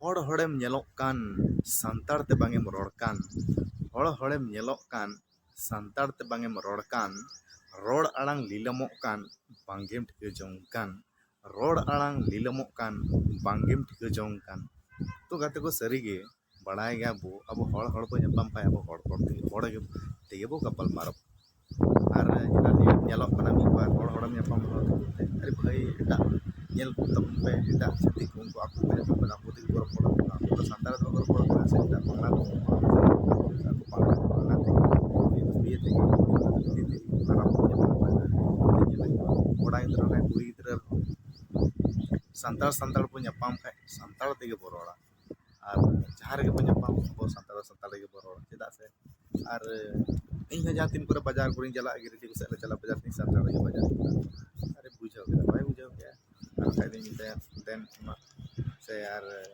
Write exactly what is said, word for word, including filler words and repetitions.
ᱦᱚᱲ ᱦᱚᱲᱮᱢ ᱧᱮᱞᱚᱜ ᱠᱟᱱ, ᱥᱟᱱᱛᱟᱲ ᱛᱮ ᱵᱟᱝ ᱮᱢ ᱨᱚᱲ ᱠᱟᱱ᱾ ᱦᱚᱲ ᱦᱚᱲᱮᱢ ᱧᱮᱞᱚᱜ ᱠᱟᱱ, ᱥᱟᱱᱛᱟᱲ ᱛᱮ ᱵᱟᱝ ᱮᱢ ᱨᱚᱲ ᱠᱟᱱ᱾ ᱨᱚᱲ ᱟᱲᱟᱝ ᱞᱤᱞᱟᱹᱢᱚᱜ ᱠᱟᱱ, ᱵᱟᱝ ᱜᱮᱢ ᱴᱷᱤᱠᱟᱹ ᱡᱚᱝ ᱠᱟᱱ᱾ ᱨᱚᱲ ᱟᱲᱟᱝ ᱞᱤᱞᱟᱹᱢᱚᱜ ᱠᱟᱱ, ᱵᱟᱝ ᱜᱮᱢ ᱴᱷᱤᱠᱟᱹ ᱡᱚᱝ ᱠᱟᱱ᱾ ᱛᱚ ᱜᱟᱛᱮ ᱠᱚ, ᱥᱟᱹᱨᱤ ᱜᱮ ᱵᱟᱲᱟᱭ ᱜᱮᱭᱟ ᱵᱚ, ᱟᱵᱚ ᱦᱚᱲ ᱦᱚᱲ ᱵᱚ ᱧᱟᱯᱟᱢ ᱠᱷᱟᱡ, ᱟᱵᱚ ᱦᱚᱲ ᱦᱚᱲ ᱛᱮᱜᱮ, ᱦᱚᱲ ᱜᱮ, ᱛᱮᱜᱮ ᱵᱚ ᱜᱟᱯᱟᱞ ᱢᱟᱨᱟᱣ᱾ ᱟᱨ ᱡᱟᱦᱟᱸ ᱧᱮᱞᱚᱜ ᱠᱟᱱᱟ, ᱢᱤᱫ ᱵᱟᱨ ᱦᱚᱲ ᱦᱚᱲᱮᱢ ᱧᱟᱯᱟᱢ ᱨᱮᱦᱚᱸ, ᱟᱨᱮ ᱵᱷᱟᱹᱭ, ᱮᱴᱟᱜ ᱧᱮᱞ ᱠᱚ ᱛᱟᱵᱚᱱ ᱯᱮ, ᱮᱴᱟᱜ ᱪᱷᱟᱹᱛᱤᱠ ᱠᱚ, ᱩᱱᱠᱩ ᱟᱠᱚ ᱠᱚ ᱧᱟᱯᱟᱢ ᱠᱟᱱᱟ, ᱟᱠᱚ ᱛᱮᱜᱮ ᱠᱚ ᱨᱚᱯᱚᱲᱚᱜ ᱠᱟᱱᱟ᱾ ᱟᱵᱚ ᱫᱚ ᱥᱟᱱᱛᱟᱲ ᱛᱮ ᱵᱟᱠᱚ ᱨᱚᱯᱚᱲᱚᱜ ᱠᱟᱱᱟ, ᱥᱮ ᱮᱴᱟᱜ ᱵᱟᱝᱞᱟ ᱛᱮ ᱵᱟᱠᱚ ᱨᱚᱯᱚᱲᱚᱜ ᱠᱟᱱᱟ, ᱥᱮ ᱮᱴᱟᱜ ᱵᱟᱝᱞᱟ ᱛᱮ ᱵᱟᱝᱞᱟ ᱛᱮᱜᱮ, ᱦᱤᱱᱫᱤ ᱛᱮᱜᱮ, ᱟᱨ ᱟᱵᱚ ᱧᱟᱯᱟᱢ ᱠᱟᱱᱟ, ᱧᱮᱞᱮᱫ ᱠᱚᱣᱟ, ᱠᱚᱲᱟ ᱜᱤᱫᱽᱨᱟᱹ ᱨᱮ ᱠᱩᱲᱤ ᱜᱤᱫᱽᱨᱟᱹ ᱨᱮᱦᱚᱸ ᱥᱟᱱᱛᱟᱲ ᱥᱟᱱᱛᱟᱲ ᱵᱚ ᱧᱟᱯᱟᱢ ᱠᱷᱟᱡ, ᱥᱟᱱᱛᱟᱲ ᱛᱮᱜᱮ ᱵᱚ ᱨᱚᱲᱟ᱾ ᱟᱨ ᱡᱟᱦᱟᱸ ᱨᱮᱜᱮ ᱵᱚ ᱧᱟᱯᱟᱢ, ᱟᱵᱚ ᱥᱟᱱᱛᱟᱲ ᱥᱟᱱᱛᱟᱲ ᱛᱮᱜᱮ ᱵᱚ ᱨᱚᱲᱟ᱾ ᱪᱮᱫᱟᱜ ᱥᱮ, ᱟᱨ ᱤᱧ ᱦᱚᱸ ᱡᱟᱦᱟᱸ ᱛᱤᱱ ᱠᱚᱨᱮ ᱵᱟᱡᱟᱨ ᱠᱚᱨᱮᱧ ᱪᱟᱞᱟᱜ, ᱜᱤᱨᱤᱰᱤ ᱠᱚ ᱥᱮᱫ ᱞᱮ ᱪᱟᱞᱟᱜ, ᱵᱟᱡᱟᱨ ᱥᱮᱫ ᱥᱟᱱᱛᱟᱲ ᱛᱮᱜᱮ ᱵᱟᱡᱟᱨ ᱠᱚ᱾ ᱟᱨᱮ ᱵᱩᱡᱷᱟᱹᱣ ᱠᱮᱫᱟ, ᱵᱟᱭ ᱵᱩᱡᱷᱟᱹᱣ ᱠᱮᱫᱟ, ᱟᱨ ᱵᱟᱠᱷᱟᱡ ᱫᱚᱧ ᱢᱮᱛᱟᱭᱟ, ᱫᱮᱱ ᱢᱟ, ᱥᱮ ᱟᱨ